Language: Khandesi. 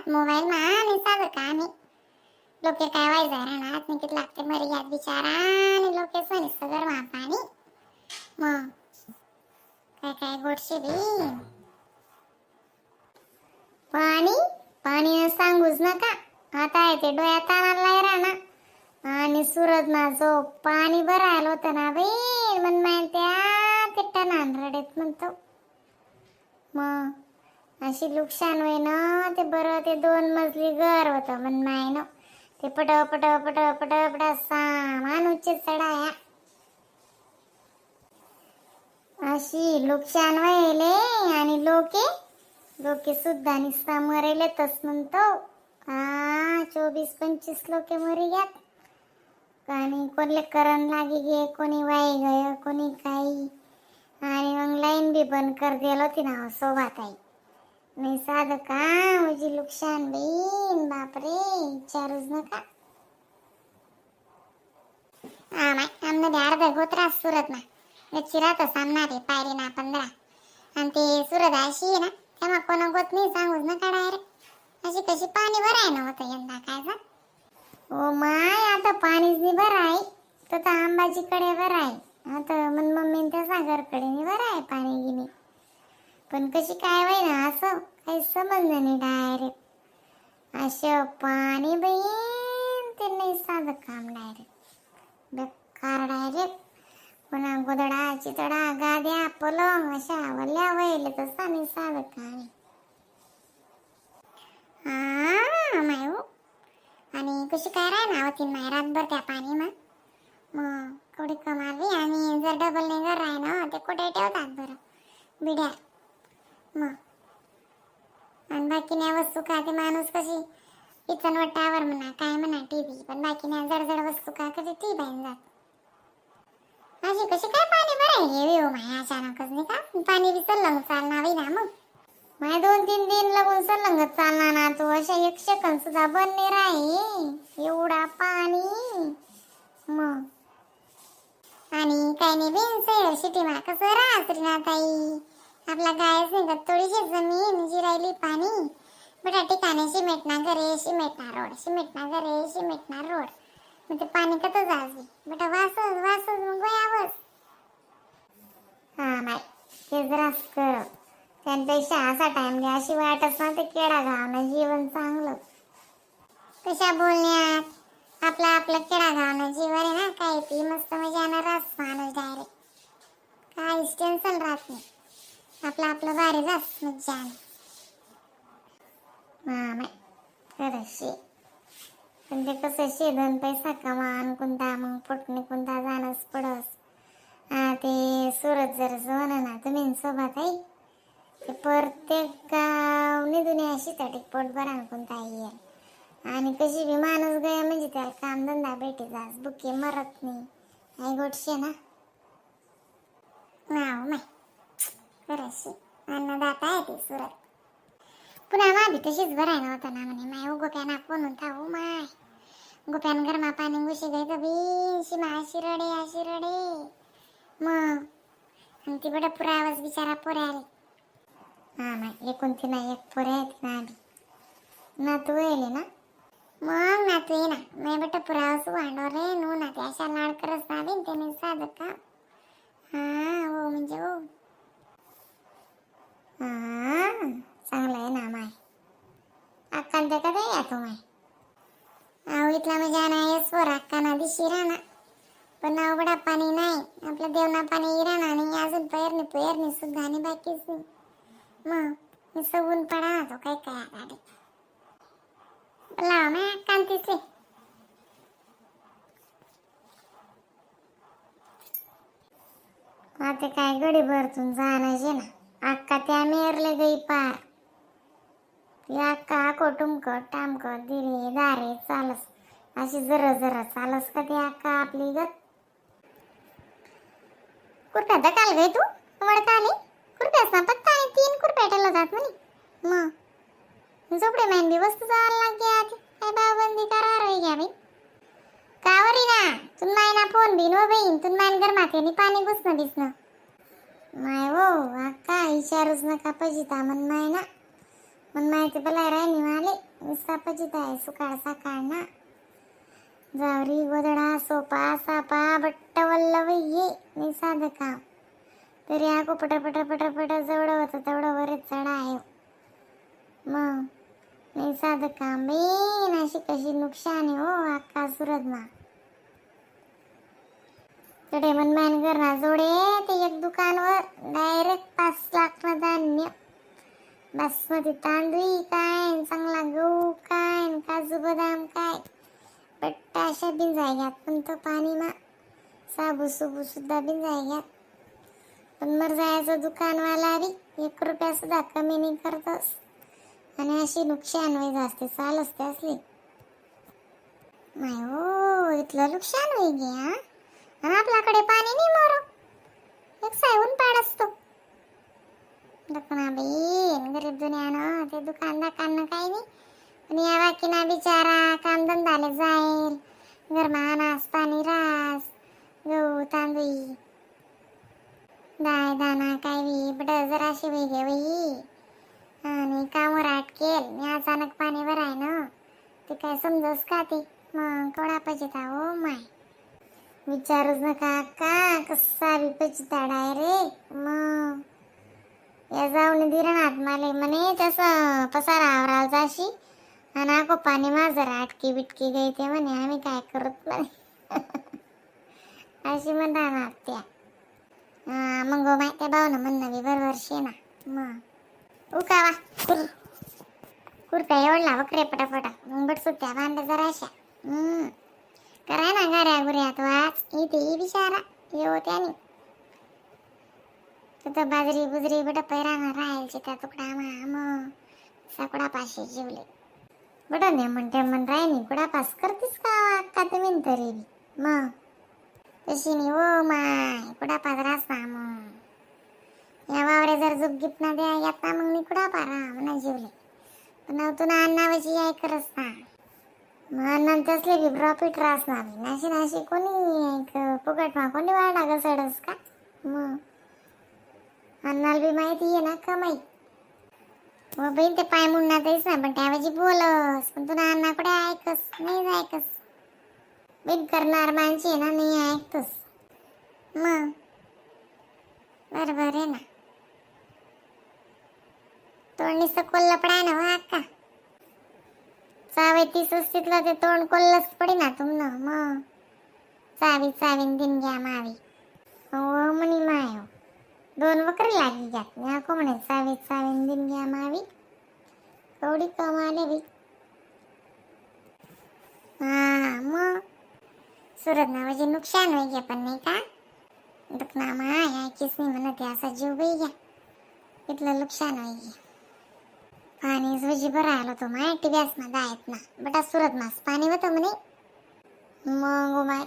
मोबाईल मा आणि साधं काम आहे. लोके काय वाय जाय राहणार नाही, किती लागते मरी यात बिचारा. आणि लोके सोनी सगर मा पाणी मग काय काय गोडशे बी. पाणी पाणी सांगूच नका, आता आहे ते डोळ्यात आणायला राहणार. आणि सुरत माझं पाणी भरायला होतं ना बाई, मन माय त्या ते टनान रडेत म्हणतो. मग अशी नुकसान होय ना ते बरं, ते दोन मजली घर होतं मन माय ना ते पट पट पट पट पट सामान उच्च चढाया. अशी नुकसान व्हायले आणि लोके लोके सुद्धा निस्ता मरेले तस म्हणतो. हा 24-25 लोके मरी ग्यात. आणि कोणले करण लागी गे, कोणी वाई गय, कोणी काही. आणि मग लाईन बी बंद कर दिलं होती ना सोबत आई. नाही साधं का म्हणजे नुकसान बहीण, बापरे विचारूच नका. हा माय आमनं अर्ध गोत्रा सुरत मा गच्ची राहतो सामना रे पायरी ना 15. आणि ते सुरत अशी आहे ना तेव्हा कोणा गोत नाही, सांगूच नका डायरेक्ट. अशी कशी पाणी भराय नव्हतं यंदा काय जा. ओ my आता पाणीच नाही बरं आहे, तर आता अंबाजीकडे बरं आहे. आता मन मम्मी त्या सागरकडे नाही बरं आहे पाणी गिनी. पण कशी काय होई ना असं काही समजलं नाही डायरेक्ट. असं पाणी बहीण ते नाही साधं काम, डायरेक्ट बेकार डायरेक्ट. पुन्हा गोदडा चितडा गाद्या पलंग अशा वल्या वहिले तसा नाही साधं काम आहे. हा माय हो. आणि कशी काय राह ना होती माय रातभर त्या पाणी मग मग केवढी कमाल बी. आणि जर डबल नाही घर आहे ना ते कुठे ठेवतात बरं बिड्या मग. आणि बाकी नाही वस्तू का ते माणूस कशी किचन वट्टावर म्हणा काय म्हणा टीव्ही, पण बाकी नाही जड जड वस्तू का कधी ती बाईन जात. अशी कशी काय पाणी भराय हे हो माय अचानकच नाही का पाणी बी सलंग चालणार ना मग. माय 2-3 दिन लागून सलंग चालणार ना तो, अशा एक सेकंद सुद्धा बंद नाही राही एवढा पाणी मग. आणि काही नाही बिन शहर सिटी मा कसं राहा श्रीनाताई, आपला गायच नाही का थोडीशी जमीन जी राहिली पाणी बटा ठिकाणी सिमेंट ना घरे सिमेंट ना रोड सिमेंट ना घरे सिमेंट ना रोड, मग ते पाणी कसं जायचं बटा वासच वासच मग गोयावच. हा माय ते जरास कर त्यांपेक्षा असा टाइम घ्या अशी वाटच ना ते केडा गावनं जीवन चांगलं. कशा बोलण्यात आपलं आपलं केडा गावनं जीवन आहे ना, काही ती मस्त मजानं रास माणूस डायरेक्ट, काहीच टेन्शन राहत नाही, आपलं आपलं भारी रास मज्जानं. हा माय खरंच शे, पण ते कसं शे दोन पैसा कमान कोणता मग पोटने कोणता जाणंच पडस. हा ते सुरत जर सोन ना तुम्ही सोबत आई ते प्रत्येक गावने दुनिया अशी तटी पोट भरा कोणता येईल. आणि कशी बी माणूस गया म्हणजे त्याला कामधंदा भेटे जास बुके मरत नाही आई गोडशे ना. नाव माय खरंच शे अन्नदाता आहे ते सुरत. पुन्हा माभी तशीच भराय नव्हता ना म्हणे माय गोप्याना फोन होता हो my, गोप्यान गरमा पाणी घुशी गई तर बिनशी मा अशी रडे अशी रडे मग. आणि ती बडा पुरावस बिचारा पोऱ्या आले. हा माय एकूण तिना एक पोरे आहेत ना आधी नातू येले ना. मग नातू ये ना माय बेटा पुरावस वांडो रे नो ना ते अशा लाड करत ना बिन त्याने साधं का. हा हो म्हणजे हो. हा चांगलं आहे ना माय. अक्का ते कधी या तो माय. अहो इथला मजा नाही स्वर अक्का ना दिशी राहणार, पण अवघडा पाणी नाही आपलं देवना पाणी राहणार नाही अजून पेरणी पेरणी सुद्धा आणि बाकीच नाही मग मी सगून पडा ना तो काय काय आता रे. लावा माय अक्का तिसले. आता काय गडी भरतून जाणं जे ना अक्का त्या मेरले गई पार ती अक्का कोटुंब टामक दिरे दारे चालस अशी जरा जरा चालस का ती अक्का आपली गत. कुरप्या दकाल गई तू वडका आली कुरप्यास ना पत्ता आणि 3 कुरप्या ठेवलं जात म्हणे मग झोपडे माईन बी वस्तू जायला लाग गया काय बाबंदी करा रही घ्या बाई कावरी ना तुन मायना फोन बिन व बहीण तुन मायन गरमाते आणि पाणी घुसणं बिसणं. माय हो अक्का विचारूच नका पजिता मन माय ना मन माहिती भलाय राहिनी माले विसापचित आहे सुकाळ सकाळ ना जावरी गोदडा सोपा सापा बट्ट वल्लव ये नि साधं काम तरी आगो पटापट पटापट जेवढं होतं तेवढं वरच चढा आहे. मग नाही साधं काम बेन, अशी कशी नुकसान आहे हो अक्का सुरतमा. तडे मन मॅन ना जोडे ते एक दुकानवर डायरेक्ट 5 लाख न धान्य, बासमती तांदूळ काय, चांगला गहू काय, काजू बदाम काय, बट्टा अशा बिन घ्यात. पण तो पाणी मा साबू सुबू सुद्धा बिन घ्यात. पण मर जायचं दुकानवाला बी 1 रुपया सुद्धा कमी नाही करतोस आणि अशी नुकसान होई असते चाल असते असली. नाही हो, इथलं नुकसान होई गे हा. आणि आपल्याकडे पाणी नाही मोरो, एक सायवून पाड असतो दुकाना बाई. गरीब दुनियानं ते दुकानदारांना काही नाही, पण या बाकीना बिचारा कामधंदाले जाईल, घरमा अनाज पाणी रास, गहू तांदूळ दाय दाना काय बी बट जराशी बाई गे बाई. आणि कामवर अटकेल मी अचानक पाणी भराय ना, ते काय समजस का ते? मग कवडा पचिता हो माय, विचारूच नका का कसा बी पचिता डायरेक्ट. मग या जाऊन दिरणात माले म्हणे तसं पसारा आवराल जाशी आणि आको पाणी माझं आटकी बिटकी गई ते म्हणे, आम्ही काय करत म्हणे, अशी म्हणणार त्या. हा, मग हो माय, त्या भाऊनं म्हणणं बी बरोबर शे ना. मग उकावा कुर कुर्ता एवढला बकरे पटापटा, मग बट सुट्ट्या बांधा जराशा. करा ना गाऱ्या गुऱ्या तो आज इथे बिचारा येऊ त्यानी तिथं बाजरी बुजरी बट पैराना राहायचे त्या तुकडा मा. मग साकडा पाशी जेवले बट नाही म्हणते मन राहिनी कुडा पास करतीस का अक्का तुम्ही तरी बी? मग तशी नाही हो माय, कुडा पास रास ना. मग या वावरे जर जुप गिप ना द्या येत ना, मग मी कुडा पारा म्हणा जेवले. पण तू ना अन्नावाची याय करस ना, मग अण्णा तसले बी प्रॉफिट रास ना. नाशी नाशी कोणी फुकट मा कोणी वाढा घसडस का? मग अन्नाला बी माहिती आहे ना कमाई. व बहीण ते पाय मुडणार तेच ना, पण त्याऐवजी बोलस. पण तुला अण्णा कुठे ऐकस? नाही ऐकस. बिन करणार माणसे ना नाही ऐकतोस. मग बरोबर आहे ना, तोंड नुसतं कोल्हा पडाय ना हो अक्का. चावे तीस तिथलं ते तोंड कोल्लच पडे ना तुमनं. मग चावी चावीन दिन घ्या मावी हो म्हणी माय हो. दोन बकरी लागली घ्यात नको म्हणे, चावी चावीन दिन घ्या मावी, कवडी कमाले बी. हा, मग सुरत नावाचे नुकसान होई घ्या, पण नाही का दुखना माय ऐकीच नाही म्हणत असा जीव बाई घ्या, इथलं नुकसान होई घ्या. पाणी सुजी बरं आलो तो माय टिब्यास मा दायत ना बटा सुरत मास पाणी होतं म्हणे. मग ओ my